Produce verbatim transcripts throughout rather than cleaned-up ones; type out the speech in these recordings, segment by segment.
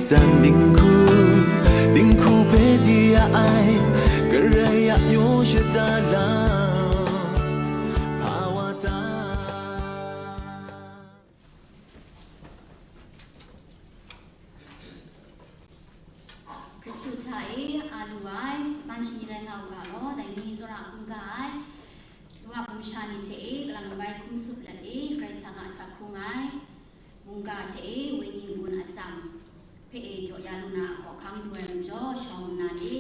Dan dinghku, dinghku hpe di ya ai, Karai a yaw shada lam, hpa wa ta. Hkristu hta e a lu ai, man shani rai nga u ga law, dai ni tsawra hkungga ai, Yuwa hpung sha ni hte e, kalang bai hkum tsup let e, Karai Kasang a asak hkrung ai, mungga hte e, wenyi n-gun atsam hpe e jaw ya lu na a hkawhkam lu ai majaw, shawng nna le,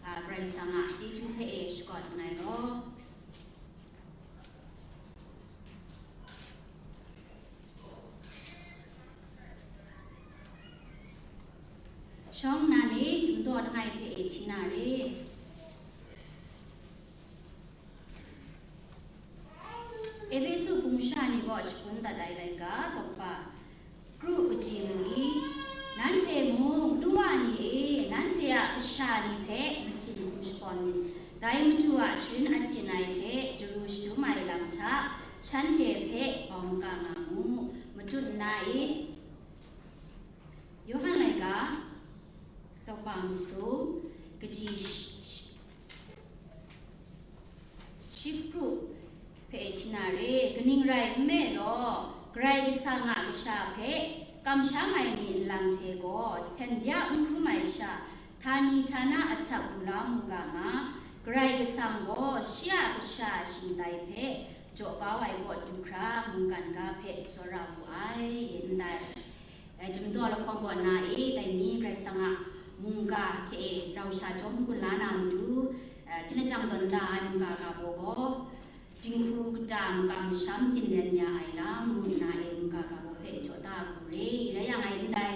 a, Karai Kasang a chyeju hpe e shakawn nngai law. Shawng nna le, Chyum daw langai hpe e hti na re. Ehpesu hpung sha ni gaw shagun dat ai laika, tawkpa, kru kaji mali, nanhte mung, Nuwa ni e, nanhte a kasha ni hpe masin hkum shakawn myit. Dai Madu a sharin achyin ai hte daru shadum ai lam hta, shanhte hpe bau maka nga mu. Matut nna e, Yawhan laika, tawkpa masum, kaji sh-, sh-, shipru hpe hti na re, kaning rai nme law, Karai Kasang a kasha hpe kamsham ai ni nlang hte gaw hten bya n hkrum ai sha, htani htana asak lu la mu ga ma, Karai Kasang gaw shi a kasha shingtai hpe jaw kau ai kaw du hkra mungkan ga hpe tsawra wu ai, ndai. Eh, Chyum daw lahkawng kaw na e, dai ni Karai Kasang a mungga hte e rau sha chyawm n-gun la na matu, eh, hpyen lajang tawn da ai mungga ga baw gaw, dinghku kata makam masham ginlen ya ai lam ngu nna e mungga ga baw hpe jaw da hku re. Rai yang e ndai,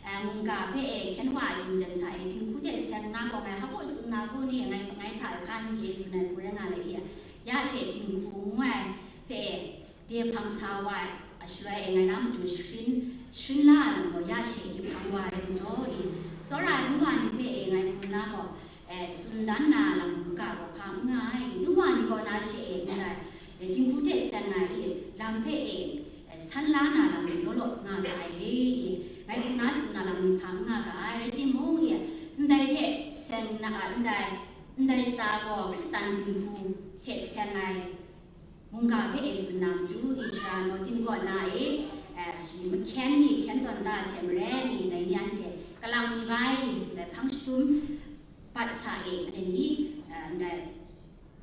eh, mungga hpe e hkyen wa ai hte maren sa e, dinghku hte seng nga gaw ngai hpa baw tsun na hku ni, ngai, ngai hta e hkan n chye tsun ai hku rai nga le i, ya she dinghku ngu ai hpe e, de hpang sa wa ai, a shaloi e ngai na matu sharin, sharin la ai lam gaw, ya she de hpang wa ai majaw ni, tsawra ai Nuwa ni hpe e ngai hpung na gaw, e, tsun dan na lam kaga gaw hpa n nga ai, Nuwa ni gaw na she e ndai, e, dinghku hte seng ai, e, lam hpe e, e, san la na lam ni law law nga ga ai re, e, ngai hpung na tsun na lam ni hpa n nga ga ai, rai timung, e, ndai hte seng na, ndai, ndai shata gaw Hkristan dinghku hte seng ai, mungga hpe e tsun na matu, Israel naw ting kaw na e, eh, shi mahkyen ni hkyen tawn da hte maren ni, dai ni anhte kalang mi bai ni, dai hpang jahtum bat hta e, dai ni, eh, ndai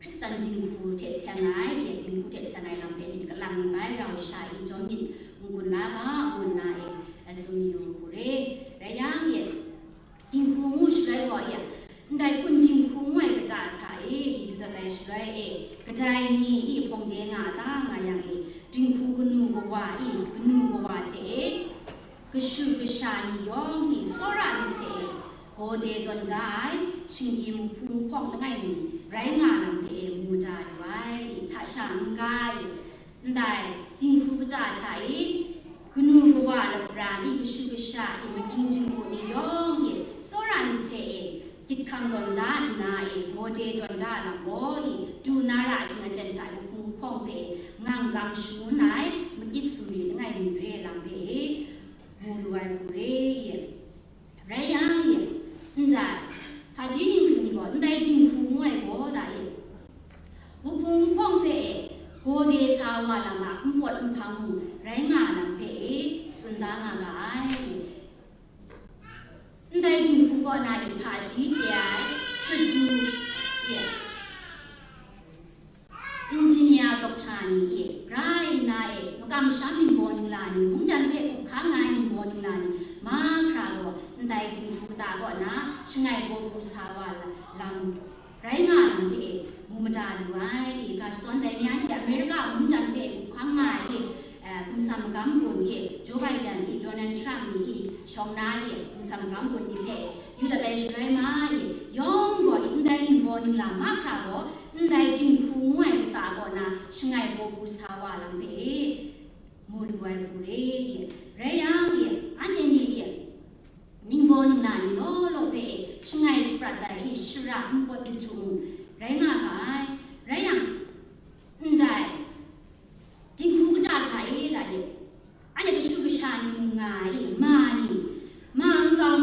Hkristan dinghku hte seng ai, e dinghku hte seng ai lam hpe ni kalang mi bai rau sha e, jawm myit n-gun la ga, ngu nna e, eh, tsun yu hku re. Rai yang e, Dinghku ngu shaloi gaw ya, ndai kun dinghku ngu ai kata hta e, yu dat ai shaloi e, kadai ni i hpawng de nga a ta nga yang e, dinghku kanu kawa i, kanu kawa hte e, kashu kasha ni yawng ni tsawra myit hte e, gaw de tawn da ai, shinggyim hpung hpawng langai mi, rai nga lam hpe e, mu da lu ai, hta sha n-ga e, Ndai, dinghku kata hta e, kanu kawa lapra ni, kashu kasha ni, makying jinghku ni yawng e, tsawra myit hte e, gyit hkang tawn da nna e, gaw de tawn da lam gaw e, du na ra ahkying aten hta e, kahpung kahpawng hpe e, ngang gang shangun ai, makyit sumri langai mi re ai lam hpe e, mu lu ai hku re e. Rai yang e, ndai, hpaji ninghkring ni gaw ndai dinghku ngu ai gaw da e, wuhpung nhpawng hpe e, gaw de sa wa lam a npawt nhpang mung rai nga ai lam hpe e, tsun da nga ga ai. Ndai dinghku kaw na e hpaji chye ai, sut du e, Engineer, doctor ni e, grai nna e, makam masham ningbaw ningla ni, mungdan hpe up hkang nga ai ningbaw ningla ni, mahkra gaw, ndai dinghku kata kaw na, shangai baw pru sa wa la-, lam, rai nga lam hpe e, mu mada lu ai, e, ga shadawn dai ni anhte America mungdan hpe up hkang nga ai, e, eh, hkum sam magam gun e, Joe Biden e, Donald Trump ni e, shawng na e, hkum sam magam gun ni hpe, yu dat ai shaloi ma e, yawng gaw e, ndai ningbaw ningla mahkra gaw, Ndai dinghku ngu ai kata kaw na shangai baw pru sa wa lam hpe e, mu lu ai hku re e. Rai yang e, anhte ni e, ningbaw ningla ni law law hpe e, shangai shaprat ai e, shara npawt daju mung rai nga ga ai. Rai yang, ndai dinghku kata hta e, da e, anhte kashu kasha ni mung nga ai, ma ni, ma nkau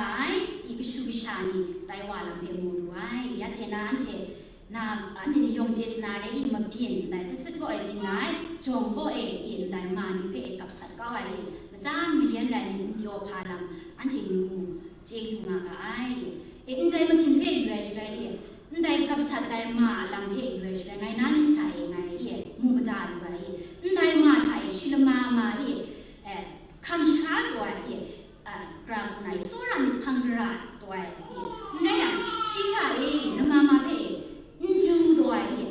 ai, i kashu kasha ni tai wa lam hpe mu lu ai, i anhte na anhte, na, anhte ni yawng chye sa na re i, mabyin ndai, htasit kaw e byin ai, jawng kaw e i ndai ma ni hpe e gap sat kau ai i, matsan mayan rai myit n pyaw hpa lam, anhte ni mu chye lu nga ga ai i. E, ndai mabyin hpe yu ai shaloi i, ndai gap sat ai ma a lam hpe yu ai shaloi, ngai na myit hta e ngai i, mu mada lu ai i, ndai ma hta e shi lama ma i, e, hkam sha lu ai i, a, gara hku na i, tsawra myit hpang gara taw ai i, n rai yang, shi hta e lama ma hpe e n ju taw ai i,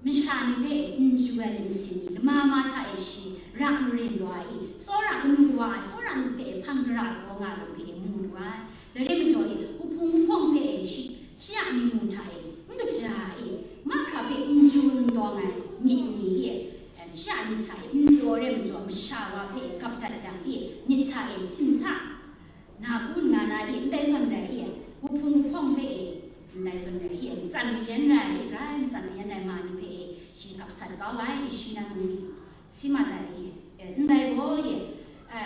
masha ni hpe e n ju ai myit masin i, lama ma hta e shi ra marin taw ai i, tsawra kanu kawa a tsawra myit hpe e hpang gara taw nga lam hpe e mu lu ai. Dai rai majaw e, wuhpung wuhpawng hpe e shi, shi a myit mu hta e n kaja ai i, mahkra hpe n ju n taw ai myit ni i, e, shi a myit hta e n pyaw rai majaw, masha wa hpe e gap dat yang i, myit hta e simsa na ku n nga na i, ndai zawn rai i, wuhpung wuhpawng hpe e ndai zawn rai i, matsan mayan rai i, grai matsan mayan rai ma ni hpe e shi gap sat kau ai i, shi nang ni si mat ai i, e, ndai gaw i, e,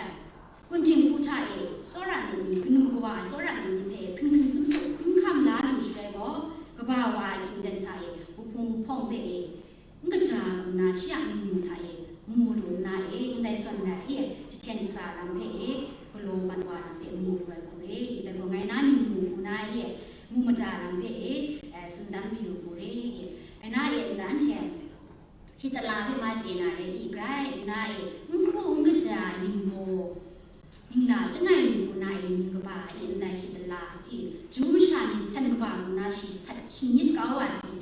kun dinghku hta e tsawra myit ni, kanu kawa a tsawra myit ni hpe hpring hpring sum sum n hkam la lu shaloi gaw, kaba wa ai hkying ten hta e wuhpung wuhpawng hpe e n kaja lu nna, shi a myit mu hta e mu lu nna e, ndai zawn rai i, jahten jahta lam hpe e galaw mat wa lam hpe mu lu ai hku re i, dai gaw ngai na myit mu hku na e mu mada lam hpe e, e, tsun dan mayu hku re i, ngai na e ndan hte, Hitler hpe ma chye na re i, grai nna e, n hkru n kaja ai ningbaw, ningla langai mi hku na e ning kaba i, ndai Hitler i, Ju masha ni san kaba hku na shi sat shingnyit kau ai i,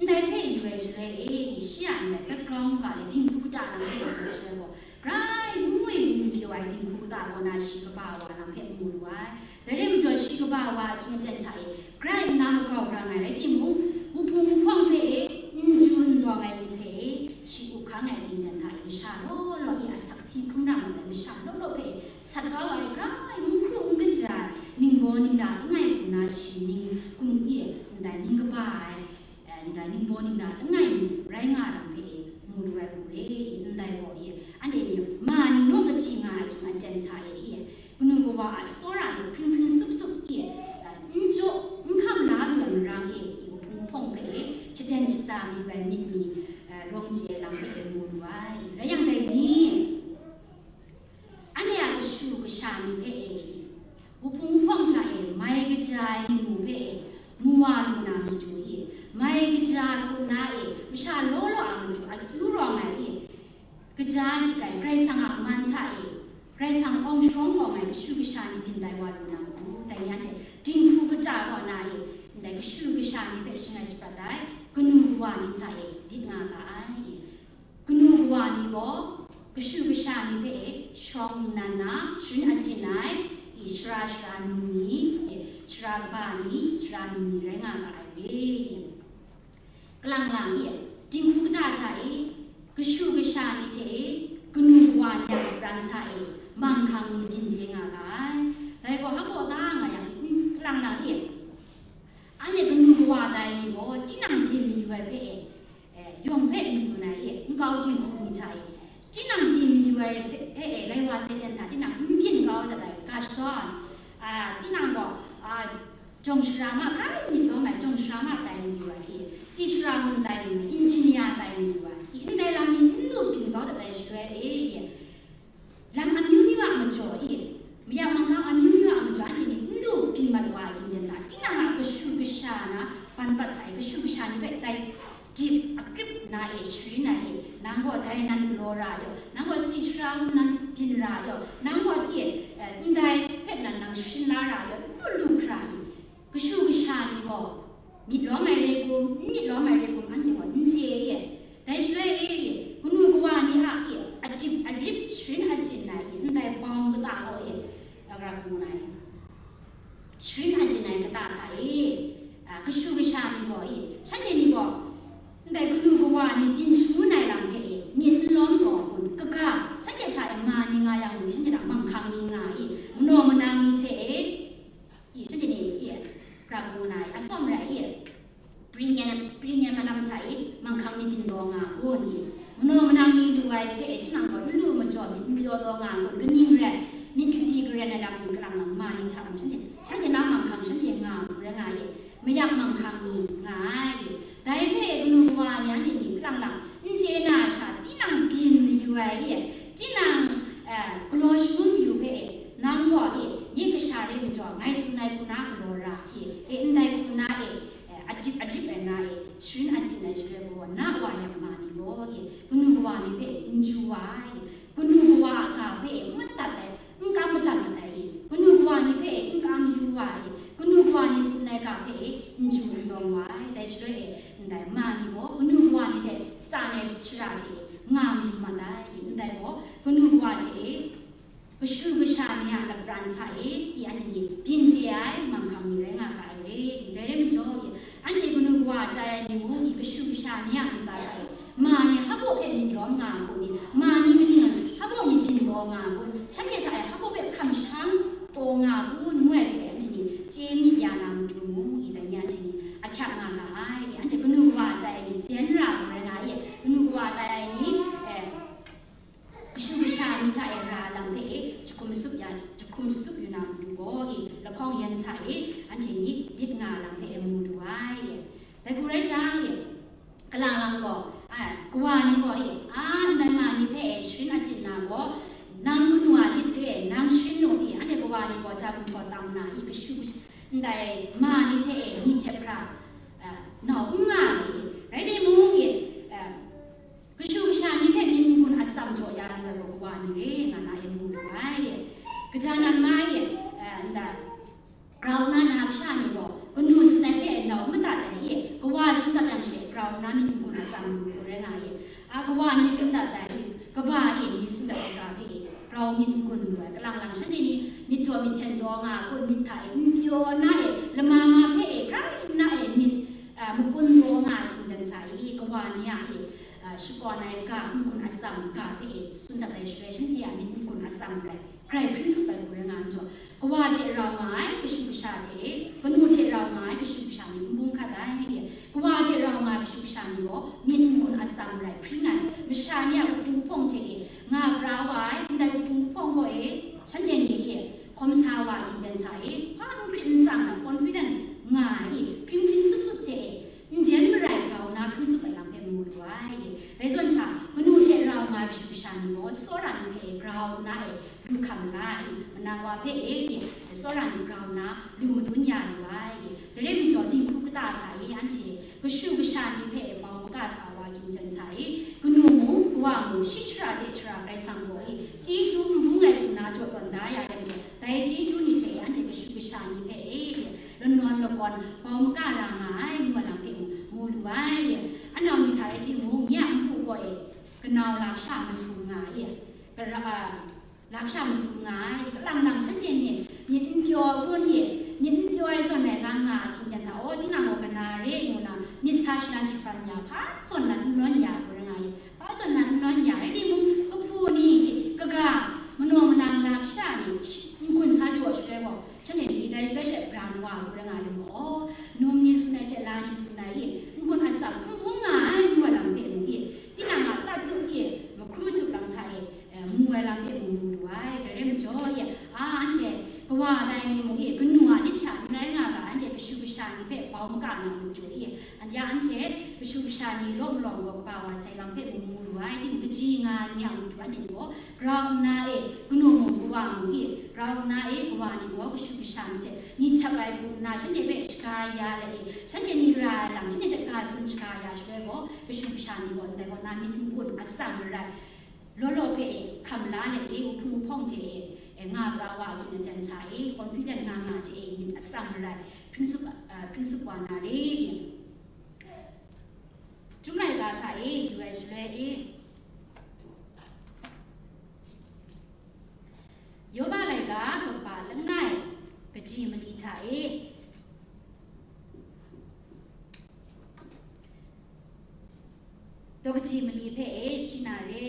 ndai hpe yu ai shaloi e i, shi a ndai background ga le dinghku kata lam hpe yu ai shaloi gaw, grai n ngwi n pyaw ai dinghku kata kaw na shi kaba wa lam hpe mu lu ai. Dai rai majaw, shi kaba wa a hkying aten hta e grai nna magau grang ai rai timung, wuhpung wuhpawng hpe e n ju n lawng ai ni hte e shi up hkang ai hkying aten hta e masha law law i a sakse hkrum ra mat ai masha law law hpe e sat kau ai, grai n hkru n kaja ai, ningbaw ningla langai hku na shi ning kum i ndai ning kaba ai, e, ndai ningbaw ningla langai mi rai nga ai lam hpe e mu lu ai hku re i, ndai gaw i, anhte ni ma ni naw kachyi nga ai hkying aten hta e i, kanu kawa a tsawra ni hpring hpring sup sup i, e, n jaw n hkam la lu ai marang e i, wuhpung hpawng hpe e jahten jahta mayu ai myit ni, e, rawng chye lam hpe e mu lu ai. Rai yang dai ni, anhte a kashu kasha ni hpe e i, wuhpung hpawng hta e mai kaja ai ningmu hpe e mu wa lu na matu i, mai kaja hku na e masha law law a matu akyu rawng ai i, kaja hti ai Karai Kasang a man hta e, Karai Kasang awng sharawng awng ai kashu kasha ni byin tai wa lu na matu, dai ni anhte dinghku kata kaw na e, ndai kashu kasha ni hpe shangai shaprat ai kanu kawa ni hta e byin nga ga ai. Kanu kawa ni gaw kashu kasha ni hpe e shawng nnan na, sharin ajin ai, i, sara sara num ni, e, sara kaba ni, sara num ni rai nga ga ai re. Kalang lang e, dinghku kata hta e, kashu kasha ni hte e, kanu kawa ni a kapran hta e, manghkang ni byin chye nga ga ai. Dai gaw hpa gaw da nga yang, kalang lang e, anhte kanu kawa tai ni gaw tinang byin mayu ai hpe e, e, yawng hpe n tsun ai e, nkau dinghku ni hta e, tinang byin mayu ai hpe, hpe e, lai wa sai ten hta tinang n byin kau dat ai, gosh darn, a, tinang gaw, a, jawng shara ma, grai myit lawm ai jawng shara ma tai mayu ai e, si shara ngun tai mayu ai, engineer tai mayu ai e, ndai lam ni n lu byin kau dat ai shaloi e, e, lam amyu myu a majaw e, mayang manghkang amyu myu a majaw anhte ni n lu byin mat wa ai hkying aten hta, tinang a kashu kasha na ban pat hta e, kashu kasha ni hpe dai dip akrip na e sharin ai e, nang gaw dai nan galaw ra ai yaw, nang gaw si shara ngu nan byin ra ai yaw, nang gaw e, e, ndai hpe nan nang sharin la ra ai yaw, n lu lu hkra e, kashu kasha ni gaw myit lawm ai re kum, n myit lawm ai re kum, anhte gaw n chye e. Dai shaloi e, kanu kawa ni a e, adip arip sharin ajin ai e, ndai bawng kata gaw e, gara hku na e, sharin ajin ai kata hta e, a, kashu kasha ni gaw e, shanhte ni gaw ndai kanu kawa ni byin shangun ai lam hpe e, myit n lawm taw kun, kaga, shanhte hta e ma ni nga yang gaw, shanhte hta manghkang ni nga e, manaw manang ni hte e, i, shanhte ni e, gara hku na e, atsawm rai e, pring yan, pring yan malam hta e, manghkang ni byin taw nga gaw ni, manaw manang ni lu ai hpe e, tinang gaw n lu majaw myit n pyaw taw nga gaw, kaning rai, myit kaji karen ai lam ni kalang lang ma ni hta gaw, shanhte nga e, mayak manghkang ni nga ai e. Dai hpe kanu kawa ni anhte ni kalang lang n chye na sha, tinang byin mayu ai e, tinang, eh, galaw shangun mayu hpe e, nang gaw e, nye kasha re majaw, ngai tsun ai hku na galaw ra e, e, ndai hku na e, eh, adip adip ai na e, sharin achyin ai shaloi gaw, na wa yang ma ni gaw e, kanu kawa ni hpe n chyu wa ai e, kanu kawa a ga hpe e, n madat ai, n kam madat mat ai e, kanu kawa ni hpe e, n kam yu wa ai e, kanu kawa ni tsun ai ga hpe e, n chyu n dawng wa ai. Dai shaloi e, ndai ma ni gaw kanu kawa ni hte san ai shara hte e, nga mayu mat ai e, ndai gaw kanu kawa hte e, kashu kasha ni a lapran hta e, i anhte ni byin chye ai manghkang ni rai nga ga ai re. Dai rai majaw, i anhte kanu kawa tai ai ni mung, i kashu kasha ni a ntsa hta e, ma ni hpa baw hpe myit lawm nga a kun ni, ma ni kaning hpa baw ni byin taw nga a kun, shanhte hta e hpa baw hpe hkam shang taw nga a kun, ngu ai hpe anhte ni chye myit ya na matu mung, i dai ni anhte ni ahkyak nga ga ai. I anhte kanu kawa tai ai ni zen ra ai rai nga ai, kanu kawa tai ai ni, eh, kashu kasha ni hta e ra lam hpe e jahkum shatup ya, jahkum shatup yu na matu gaw, i lahkawng yan hta e anhte myit, myit nga lam hpe e mu lu ai. Dai hku rai jang, i kalang lang gaw, a, kawa ni gaw, i, a, ndai ma ni hpe e sharin achyin na gaw, nang kanu a myit re, nang sharin nu, i, anhte kawa ni gaw ja gumhpraw tam na, i, kashu, ndai ma ni hte e myit hte hkra, a, nau n nga ai, i, rai timung, i, a, kashu kasha ni hpe myit n-gun atsam jaw ya lu ai gaw kawa ni re nga na e mu lu ai. Kaja nan mai e, eh, nda, grau nna na kasha ni gaw, kanu tsun ai hpe nau madat ai e, kawa tsun dat yang she, grau nna myit n-gun atsam lu lu rai nga e. A kawa ni tsun dat ai, kaba e ni tsun dat ai ga hpe e, grau myit n-gun lu ai, kalang lang shanhte ni myit jaw myit hten taw nga a kun, myit hta e n pyaw na e, lama ma hpe e, grai nna e myit, a, makun taw nga ai htingdan hta e, kawa ni a e, a, shakawn ai ga n-gun atsam ga hpe e tsun dat ai shaloi, shanhte a myit n-gun atsam rai, grai hpring tsup ai hku rai nga ai majaw, kawa hte rau nga ai kashu kasha hte, kanu hte rau nga ai kashu kasha ni n bung hkat ai. Kawa hte rau nga ai kashu kasha ni gaw myit n-gun atsam rai hpring ai, masha ni a kahpung kahpawng hte e nga pra wa ai, ndai kahpung kahpawng gaw e, shanhte ni e hkawm sa wa ai htingdan hta e, hpa n hkrit n tsang ai confident nga ai, hpring hpring tsup tsup hte e, n jen marai grau nna hpring tsup ai lam hpe mu lu ai. Dai zawn sha, kanu hte rau nga ai kashu kasha ni gaw, tsawra ni hpe grau nna e lu hkam la ai, manang wa hpe e, tsawra ni grau nna lu madun ya lu ai. Dai rai majaw, dinghku kata hta e anhte kashu kasha ni hpe bau maka sa wa htingdan hta e, kanu mung, kawa mung, shi shara de shara Karai Kasang gaw e, chyeju n bung ai hku nna jaw tawn da ya yang gaw, dai chyeju ni hte e anhte kashu kasha ni hpe e, lanawn lakawn bau maka ra nga ai, ngu ai lam hpe mung mu lu ai. Anau ni hta rai timung, nye a npu gaw e, kanau lasha masum nga ai, kara-, a, lasha masum nga ai, kalang lang shanhte ni myit n pyaw ai kun e, myit n pyaw ai zawn rai nga nga ai htingdan hta, aw, tinang gaw kana re ngu na, myit sa shalan shapran ya, hpa zawn nan n nawn ya, ngu rai nga ai, hpa zawn nan n nawn ya, rai timung, kahpu ni, kaga, manaw manang lasha ni, n-gun sa jaw shaloi gaw, shanhte ni dai shaloi she bran wa ai hku rai nga ai maw? Num ni tsun ai hte la ni tsun ai e, n-gun atsam n bung nga ai, ngu ai lam hpe mung e, tinang a tatut e, mahkrum matup lam hta e, eh, mu ai lam hpe mung mu lu ai. Dai rai majaw e, a, anhte kawa ai ni mung e, kanu a lit sha n rai nga ga, anhte kashu kasha ni hpe bau maka na mung jaw e, anhte a anhte kashu kasha ni law malawng gaw kaba wa sai lam hpe mung mu lu ai. Ting kaji nga ai ni a matu anhte ni gaw, grau nna e, kanu mung kawa mung e, grau nna e, kawa ni gaw kashu kasha ni hte myit htak ai hku nna, shanhte hpe shaga ya let e, shanhte ni ra ai lam, shanhte hte ga tsun shaga ya shaloi gaw, kashu kasha ni gaw ndai kaw na myit n-gun atsam marai, law law hpe e hkam la let e, wuhpung wuhpawng hte e, e, nga pra wa ai htingdan hta e, confident nga nga hte e, myit atsam marai, hpring tsup, a, hpring tsup wa na re. Chyum laika hta e yu ai shaloi e, Yoba laika daw kaba langai kaji mali hta e, daw kaji mali hpe e hti na re.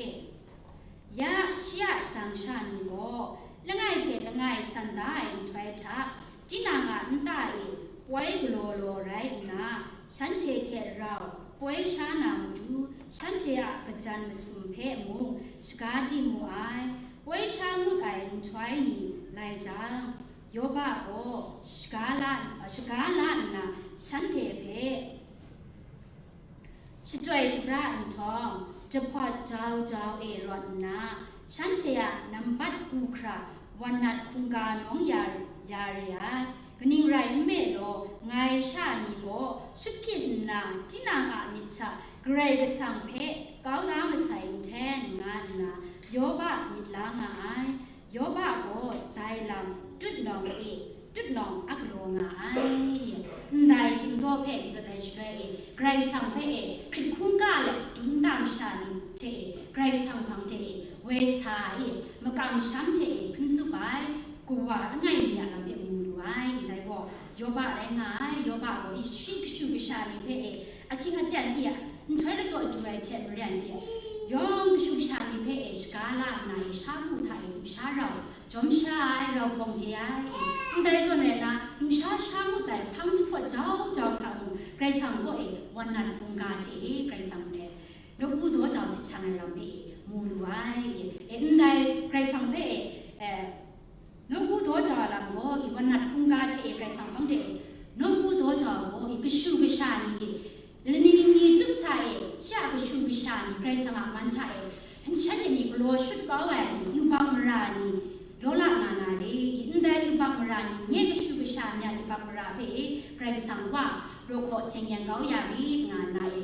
Ya, shi a shadang sha ni gaw, langai hte langai san da ai nhtoi hta, tinang a nta e poi galaw law rai nna, shanhte hte rau poi sha na matu, shanhte a kajan masum hpe mung shaga di mu ai. Poi sha ngut ai nhtoi ni lai jang, Yoba gaw shaga la, shaga la nna, shanhte hpe shatoi shabra nhtawm, jahpawt jau jau e rawt nna, shanhte a nambat gu hkra wan nat hkungga nawng ya, ya re ai. Kaning rai nme law, ngai sha ni gaw shut hpyit nna, tinang a myit hta Karai Kasang hpe kau da masai n hten, nga nna Yoba myit la nga ai. Yoba gaw dai lam tutnawng e, tutnawng a galaw nga ai. Ndai chyum daw hpe n zat ai shaloi e, Karai Kasang hpe e, hkrit hkungga let dum tam sha ni hte e, Karai Kasang hpang hte e, woi sa e, makam masham hte e, hpring tsup ai, kawa langai mi a lam hpe mu lu ai. Ndai gaw Yoba rai nga ai. Yoba gaw shi kashu kasha ni hpe e, ahkying aten e, nhtoi ladaw du ai hte maren e, yawng kashu kasha ni hpe e, shaga la nna e, sha ku hta e, lusha rau, jawm sha ai, rau hpawng de ai. Ndai zawn rai nna, lusha sha ngut ai hpang jahpawt jau jau hta mung, Karai Kasang kaw e wan nat hkungga hte e, Karai Kasang hpe nawku daw jau sit shang ai lam hpe e mu lu ai. E, ndai Karai Kasang hpe e, e, nawku daw jau ai lam gaw, i wan nat hkungga hte e Karai Kasang hpang de e nawku daw jau ai gaw, i kashu kasha ni e, lani ni tup hta e, shi a kashu kasha ni Karai Kasang a man hta e, nshan e ni galaw shut kau ai ni, yubak mara ni, law la nga na re, i ndai yubak mara ni, nye kashu kasha ni a yubak mara hpe e, Karai Kasang wa, raw hkaw seng yang kau ya ri, nga na e,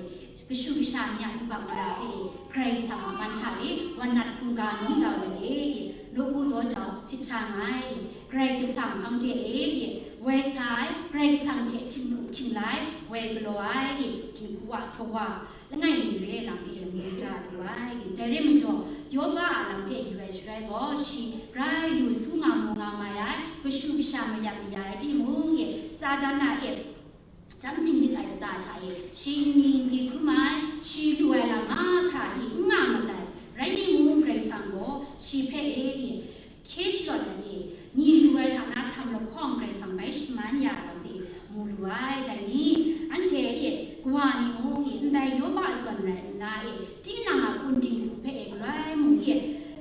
kashu kasha ni a yubak mara hpe e, Karai Kasang a man hta e, wan nat hkungga nawng jau ai e, nawku daw jau sit sha nga ai, Karai Kasang hpang de e, woi sa ai, Karai Kasang hte htingnu htinglai, woi galaw ai, dinghku a hpawa, langai mi re lam hpe mu ja lu ai. Dai re majaw, Yoba a lam hpe yu ai shaloi gaw, shi grai yu su nga mu nga mai ai, kashu kasha mayak maya ai timung e, Satan a e, jam dinglik ai kata hta e, shi nni nni hkrum ai, shi lu ai lam mahkra e n nga mat ai. Rai timung, Karai Kasang gaw shi hpe e, e, hkye shalawt ai ni, ni lu ai hta na htam lahkawng Karai Kasang bai shaman ya ai lam hte mu lu ai. Dai ni, anhte e, kawa ni mung e, ndai Yoba zawn rai nna e, tinang a kun dinghku hpe e, galoi mung e,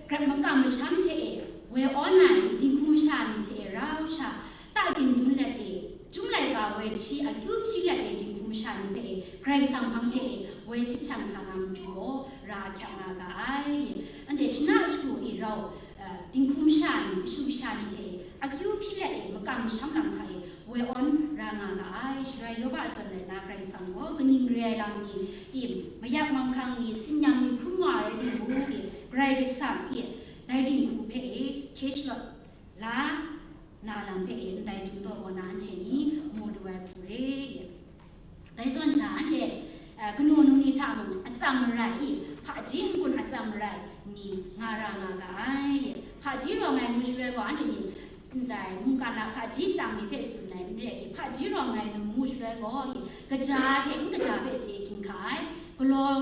grep makam masham hte e, woi awn ai dinghku masha ni hte e, rau sha, ta ginjun let e, Chyum laika woi hti akyu hpyi let e dinghku masha ni hpe e, Karai Kasang hpang hte e woi sit shang sa na matu gaw, ra ahkyak nga ga ai. Anhte shana shagu e rau, eh, dinghku masha ni, kashu kasha ni hte e akyu hpyi let e makam masham lam hta e woi awn ra nga ga ai. Shaloi Yoba zawn rai na, Karai Kasang gaw kaning re ai lam ni, i, mayak manghkang ni, tsin-yam ni hkrum wa ai rai timung, i, Karai Kasang e dai dinghku hpe e hkye shalawt la na lam hpe e ndai Jun daw gaw na anhte ni mu lu ai hku re. Dai zawn hta anhte, eh, kanu num ni hta mung atsam marai i, hpaji n-gun atsam marai ni nga ra nga ga ai. Hpaji rawng ai ngu shaloi gaw anhte ni ndai mungkan a hpaji tsang ni hpe tsun ai n re i, hpaji rawng ai num ngu shaloi gaw i, kaja hte n kaja hpe chye ginhka ai, galaw,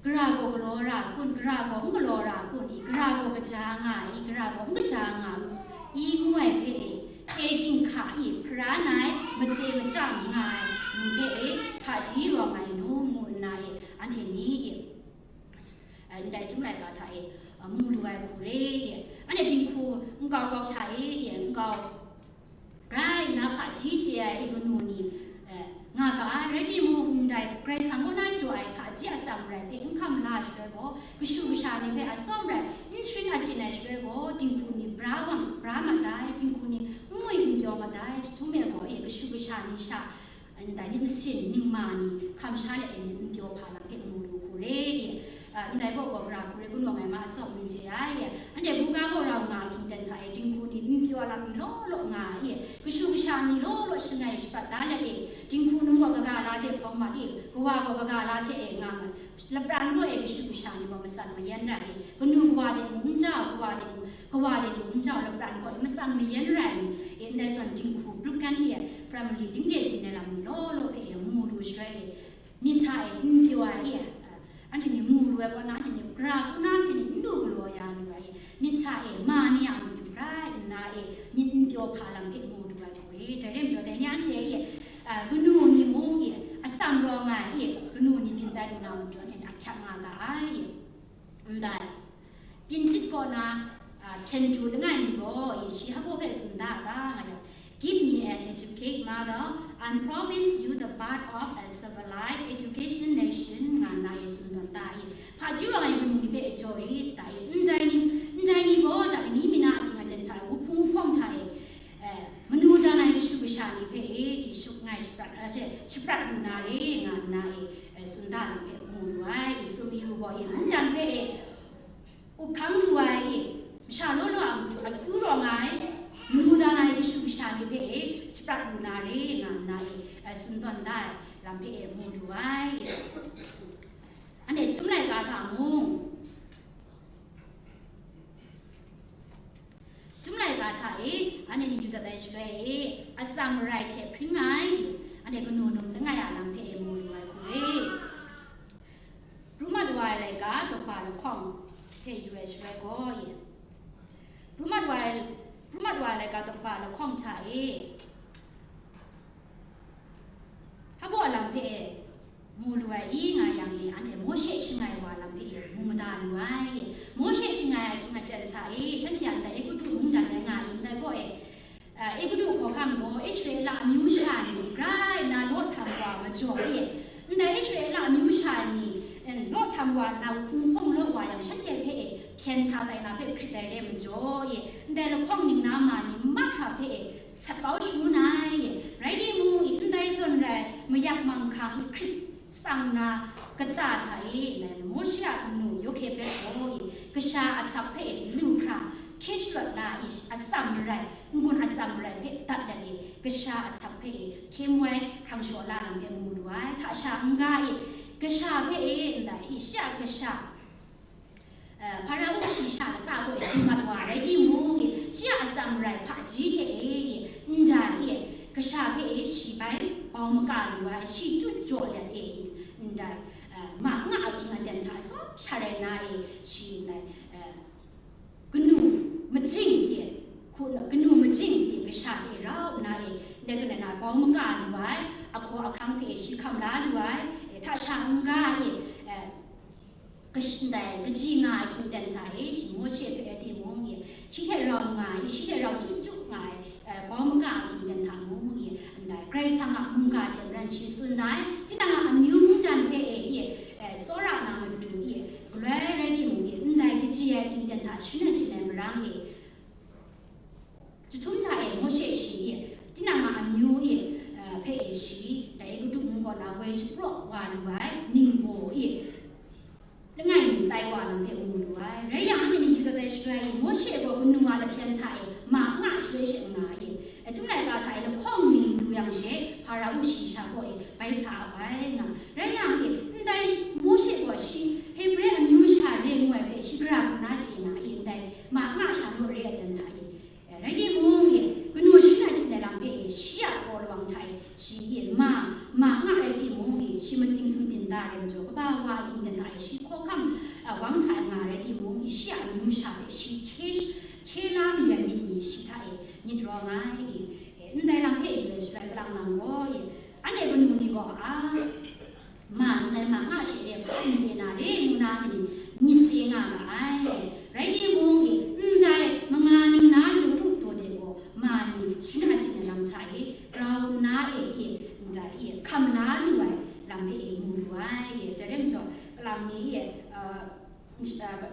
gara gaw galaw ra kun, gara gaw n galaw ra kun i, gara gaw kaja nga i, gara gaw n kaja nga i, ngu ai hpe e, chye ginhka i, hpara nai, machye machyang nga ai ni hpe e, hpaji rawng ai num ngu nna e, anhte ni e, eh, ndai Chyum laika hta e, eh, mu lu ai hku re e, anhte dinghku nkau kau hta e, e, nkau rai nna hpaji chye ai kanu ni, eh, nga ga ai, rai timung, ndai Karai Kasang kaw na jaw ai hpaji atsam rai hpe n hkam la shaloi gaw, kashu kasha ni hpe atsawm rai n sharin achyin ai shaloi gaw, dinghku ni bra wang bra mat ai, dinghku ni n ngwi n pyaw mat ai, jahtum e gaw, e, kashu kasha ni sha, ndai myit masin, myit ma ni hkam sha let e myit n pyaw hpa lam hpe mu lu hku re, e, a, ndai gaw gaw gara hku re, kun wang ai ma atsawm n chye ai, e, anhte buga gaw rau nga ahkying ten hta e, dinghku ni n pyaw lam ni law law nga ai, e, kashu kasha ni law law shangai shapat da let e, dinghku num gaw kaga la hte hprawng mat e, kawa gaw kaga la hte e nga mat. Lapran gaw e kashu kasha ni gaw matsan mayan rai e, kanu kawa de mung n jau, kawa de mung, kawa de mung n jau, lapran gaw e matsan mayan rai ni, e, ndai zawn dinghku brukan e, family dingre byin ai lam ni law law hpe e mu lu shaloi e, myit hta e n pyaw ai e, anhte ni mu lu ai kaw na, anhte ni gara hku na, anhte ni n du galaw ya lu ai e, myit hta e ma ni a matu rai nna e, myit n pyaw hpa lam hpe mu lu ai hku re. Dai rai majaw, dai ni anhte e, a, kanu ni mung e, atsam rawng ai e, kanu ni byin tai lu na matu anhte ni ahkyak nga ga ai e. Ndai, Pyintit kaw na, a, hpyen du langai mi gaw, e, shi hpa hpe tsun da a ta, nga yang, "Give me an education Educate mother and promise you the path of a civilized education nation nga nna e tsun tawn da i. Hpaji rawng ai kanu ni hpe jaw rit da i. Ndai ni, ndai ni gaw da i, ni mina ahkying aten hta e, wuhpung wuhpawng hta e, eh, manu dan ai kashu kasha ni hpe e, i shup ngai shaprat, eh, she, shaprat lu na re nga nna e, eh, tsun da lam hpe mu lu ai. I sumyu gaw i mungdan hpe e, up hkang lu ai, masha law law a matu akyu rawng ai, manu dan ai kashu kasha ni hpe e shaprat lu na re nga nna e, eh, tsun tawn da ai lam hpe e mu lu ai. Anhte Chyum laika hta mung, Chyum laika hta e, anhte ni yu dat ai shaloi e, atsam marai hte hpring ai, anhte kanu num langai a lam hpe e mu lu ai hku re. Pru mat wa ai laika dawkpa lahkawng hte yu ai shaloi gaw e, pru mat wa ai, pru mat wa ai laika dawkpa lahkawng hta e, hpa baw lam hpe e mu lu ai i nga yang e, anhte Mawshe shangai wa lam hpe e mu mada lu ai. Mawshe shangai ahkying aten hta e, shanhte a ndai Egutu mungdan rai nga ai, ndai gaw e, Uh, Egutu hkawhkam gaw Israela amyu masha ni grai nna law htam wa majaw e, ndai Israela amyu masha ni, eh, law htam wa nna wuhpung hpawng law wa yang, shanhte hpe e hpyen sa tai na hpe hkrit ai re majaw e, ndai lahkawng ning na ma ni mahkra hpe e sat kau shangun ai e, rai timung, i ndai zawn rai mayak manghkang i hkrit tsang na kata hta e, ngai Mawshe a kanu Yawhke hpe gaw i, kasha asak hpe e lu hkra hkye shalawt na i, atsam marai, n-gun atsam marai hpe dat let e, kasha asak hpe e hkye moi hkrang shaw la lam hpe mu lu ai. Hta sha n-ga e, kasha hpe e ndai i, shi a kasha, eh, Hparau shi sha lata gaw e du mat wa rai timung e, shi a atsam marai hpaji hte e, ndai e, kasha hpe e shi bai bau maka lu ai, shi tut jaw let e, ndai, eh, ma nga ahkying aten hta tsawm sha rai na e, shi ndai, eh, kanu majing e, hku, kanu majing e kasha hpe rau nna e, ndai zawn na bau maka lu ai, ahkaw ahkang hpe shi hkam la lu ai, e, hta sha n-ga e, eh, kash-, ndai kaji nga ai hkying ten hta e, shi Mawshe hpe rai timung e, shi hte rau nga ai, shi hte rau chyu chyu nga ai, eh, bau maka ai hkying ten hta mung e, ndai Karai Kasang a mungga hte maren shi tsun ai, tinang a amyu mungdan hpe e, e, eh, tsawra na matu e, galoi rai timung e, ndai kaji ai hkying ten hta shi na chye ai marang e, Chyum hta e Mawshe shi e, tinang a amyu e, eh, hpe e shi, dai Egutu mung kaw na woi shapraw wa lu ai ningbaw e, langai mi tai wa lam hpe mu lu ai. Rai yang, anhte ni yu dat ai shaloi e, Mawshe gaw kanu a lahpyen hta e ma nga shaloi she nga e, Chyum laika hta e lahkawng mi du yang she, Hparau shi sha gaw e bai sa ai nga. Rai yang e, ndai Mawshe gaw shi Hebre amyu masha re ngu ai hpe shi gara hku na chye na e, ndai ma nga sha naw re ai dan hta e, rai timung e, kanu shi na chye ai lam hpe e, shi a kraw lawang hta e, shi e ma, ma nga rai timung e, shi matsing sumdin da ai majaw, kaba wa a hkying ten hta e, shi hkawhkam, a, wang hta e nga rai timung e, shi a amyu masha hpe shi hkye, hkye la mayu ai myit ni shi hta e myit rawng ai e, e, ndai lam hpe yu ai shaloi, kalang lang gaw e, anhte kanu ni gaw, a, ma ndai ma nga she re, hpa n chye na re ngu na ni myit chye nga ma ai. Rai timung e, ndai manga ning na lu u taw de gaw, ma ni shi na chye ai lam hta e, grau nna e, e, ndai e, hkam na lu ai lam hpe e mu lu ai e. Dai rai majaw, kalang ni e, uh, uh,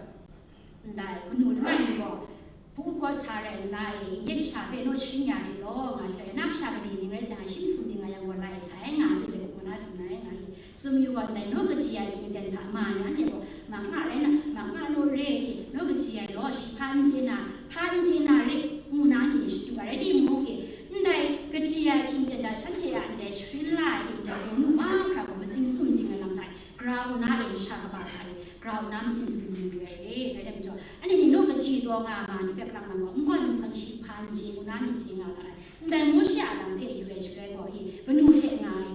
ndai kanu langai mi gaw, hpu hpaw sa rai nna e, nye kasha hpe naw sharin ya rit law, nga shaloi, na kasha kaning ning rai sa nga, shi masum ning nga yang gaw, lai sa ai nga, ngu na tsun ai nga e. Sumyu gaw ndai naw kaji ai hkying ten hta ma ni anhte gaw, ma nga rai na, ma nga naw re e, naw kaji ai law, shi hpa n chye na, hpa n chye na re, ngu na anhte ni shadu ai rai timung e, ndai kaji ai hkying ten hta shanhte a ndai sharin la ai ndai wunnu mahkra gaw matsing sumdin ai lam hta e, grau nna e, masha kaba hta e, grau nna matsing sumdin lu ai re. Dai rai majaw, anhte ni naw kaji taw nga ma ni hpe kalang lang gaw, n gawn n sawn shi hpa n chye ngu na myit chye nga ga ai. Ndai Mawshe a lam hpe yu ai shaloi gaw e, kanu hte nga ai,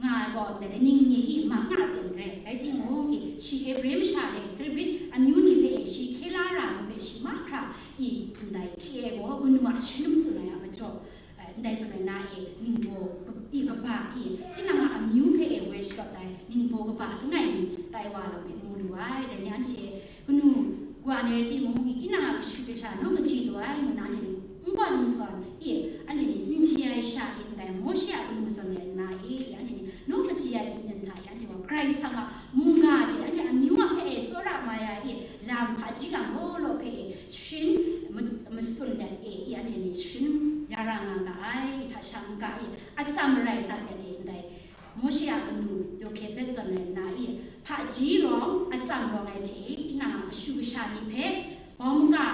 nga ai gaw ndai ning ni i ma nga ten rai, rai timung e, shi Hebre masha re, Hebre amyu ni hpe e shi hkye la ra ai hpe shi mahkra i ndai chye ai gaw, kanu a sharin tsun ai a majaw, eh, ndai tsun ai na e, ningbaw i kaba i, tinang a amyu hpe e woi sharawt ai ningbaw kaba langai mi tai wa lam hpe mu lu ai. Dai ni anhte kanu wa ni rai timung i, tinang a kashu kasha naw kaji taw ai ngu na anhte ni n gawn n sawn i, anhte ni n chye ai sha i, ndai Mawshe a kanu zawn rai nna e, anhte ni, nu kaji ai htingden hta e, anhte gaw Karai Kasang a mungga hte anhte amyu a hpe e tsawra mai ai e, lam hpaji lam law law hpe e, sharin ma-, matsun let e, anhte ni sharin ya ra nga ga ai, hta sha n-ga e, atsam marai dat let e, ndai Mawshe a kanu Yawhke hpe zawn rai nna e, hpaji rawng, atsam rawng ai hte e, tinang a kashu kasha ni hpe bawng ga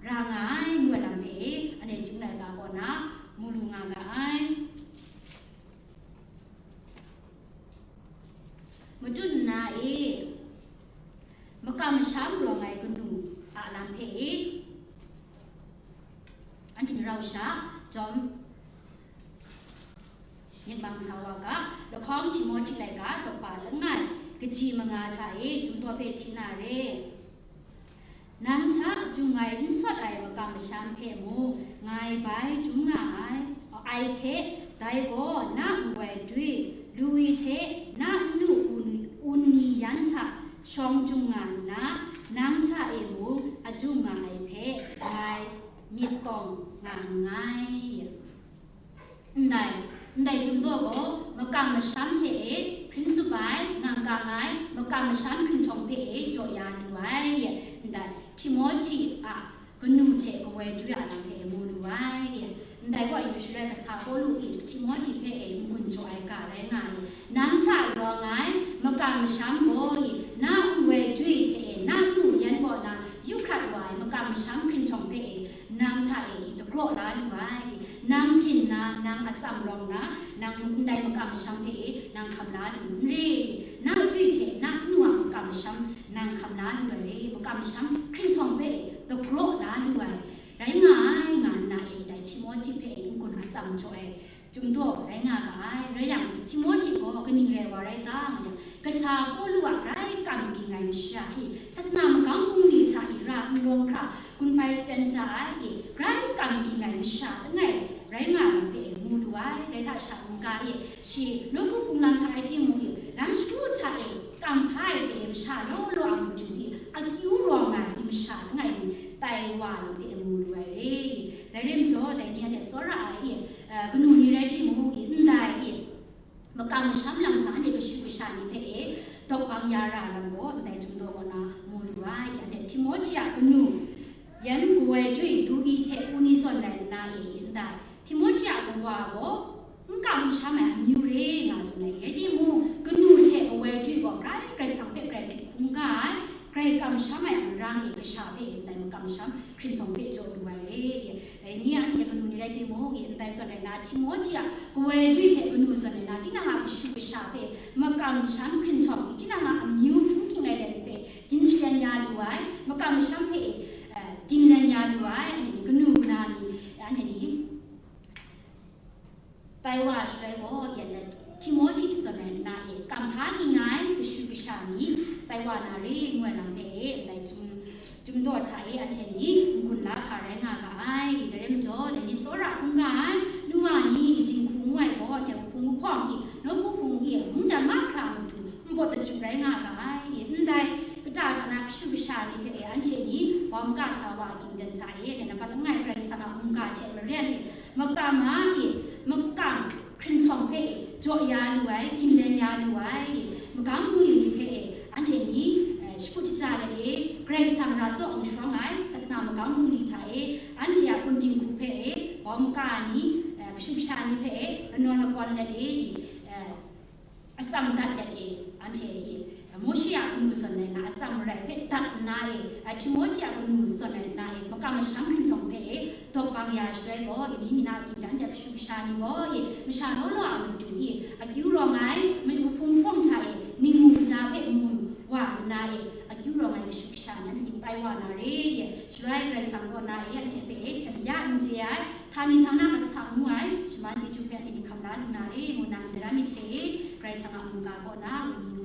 ra nga ai, ngu ai lam hpe e, anhte chyum laika kaw na mu lu nga ga ai. Matut nna e, makam masham rawng ai kanu a lam hpe e, anhte ni rau sha, jawm, myit mang sa wa ga, lahkawng Timohti laika, daw kaba langai, kaji manga hta e, Chyum daw hpe hti na re. Nang hta jung ai n sawt ai makam masham hpe mung, ngai bai dum nga ai, ai hte, dai gaw na nwai dwi, lu ai hte, na nnu un, un ni yan hta shawng jung nga nna, nang hta e mung a jung nga ai hpe ngai myit tawng nga nngai. Ndai, ndai Chyum daw gaw makam masham hte e hpring tsup ai, ngang kang ai, makam masham hkrinhtawng hpe e jaw ya lu ai. Ndai, Timohti a kanu hte kawoi dwi a lam hpe e mu lu ai. Ndai gaw, Yahushua kasa Pawlu e Timohti hpe e n-gun jaw ai ga rai nga ai. Nang hta rawng ai makam masham gaw e, na nwai dwi hte e, na nnu yan kaw na yu hkrat wa ai makam masham hkrinhtawng hpe e, nang hta e dagraw la lu ai. Nang byin na, nang atsam rawng na, nang ndai makam masham hpe e nang hkam la lu n re. Na dwi hte na nnu a makam masham nang hkam la lu ai re, makam masham hkrinhtawng hpe e dagraw la lu ai. Rai nga ai, nga nna e, dai Timohti hpe e n-gun atsam jaw ai. Chyum daw rai nga ga ai. Rai yang, Timohti gaw kaning rai wa rai ta, nga yang, kasa Pawlu a grai kam ging ai masha e, sasana magam bungli hta e ra n rawng hkra, gun bai shatan ja ai e, grai kam ging ai masha langai rai nga ai hpe e mu lu ai. Dai hta sha n-ga e, shi nawku hpung lam hta e timung e, lam shagu hta e kam hpa ai hte e masha law law a matu e akyu rawng ai e masha langai mi tai wa ai hpe e mu lu ai re. Dai rai majaw, dai ni anhte tsawra ai e, eh, kanu ni rai timung e, ndai e, makam masham lam hta anhte kashu kasha ni hpe e dawk bang ya ra lam gaw, ndai Chyum daw kaw na mu lu ai. Anhte Timohti a kanu yan kawoi dwi lu ai hte u ni zawn rai nna e, ndai Timohti a kawa gaw n kam n sham ai amyu re nga tsun ai. Rai timung, kanu hte kawoi dwi gaw grai Karai Kasang hpe grai hkrit hkungga ai, grai kamsham ai marang e kasha hpe e ndai makam masham hkrinhtawng hpe jaw lu ai re. Dai ni anhte kanu ni rai timung, e ndai zawn rai na, Timohti a kawoi dwi hte kanu zawn rai na, tinang a kashu kasha hpe makam masham hkrinhtawng, tinang a amyu hpung hking ai let ni hpe ginshalen ya lu ai, makam masham hpe, eh, ginlen ya lu ai, anhte ni kanu kana ni, anhte ni tai wa shaloi gaw, yan let Timohti zawn rai nna e, kamhpa ging ai kashu kasha ni tai wa na re, ngu ai lam hpe e, ndai Chyum, Chyum daw hta e anhte ni n-gun la hpa rai nga ga ai. Dai rai majaw, dai ni tsawra hkungga ai, nu wa ni dinghku ngu ai gaw, dai hpung hpawng e, nawku hpung e, mungdan mahkra matu npawt dachyum rai nga ga ai. Ndai kata hta na kashu kasha ni hpe e, anhte ni wa maga sa wa a kingdan hta e, dai nampat langai Karai Kasang a mungga hte maren e, makam a e, makam hkrinhtawng hpe e jaw ya lu ai, ginlen ya lu ai, magam bungli ni hpe e, anhte ni, eh, shakut shaja let e, Karai Kasang ra tsaw n shawng ai, sasana magam bungli hta e, anhte a kun dinghku hpe e, wa maga ni, eh, kashu kasha ni hpe e, lanawn lakawn let e, eh, atsam dat let e, anhte e, Mawshe a kanu zawn rai nna, atsam marai hpe dat nna e, a, Timohti a kanu zawn rai nna e, makam masham hkrinhtawng hpe e, dawk bang ya shaloi gaw, ni mi na a kingdan hte kashu kasha ni gaw e, masha law law a matu e, akyu rawng ai, ma-, mahpung hpawng hta e, ningmu kaja hpe mu wa nna e, akyu rawng ai kashu kasha ni anhte tai wa na re e, shaloi Karai Kasang kaw na e, anhte hpe e, htem ya n chye ai, htani htana asak ngu ai, shaman chyeju hpe anhte ni hkam la lu na re, ngu nna ndai ra myit hte e, Karai Kasang a mungga kaw na, wenyi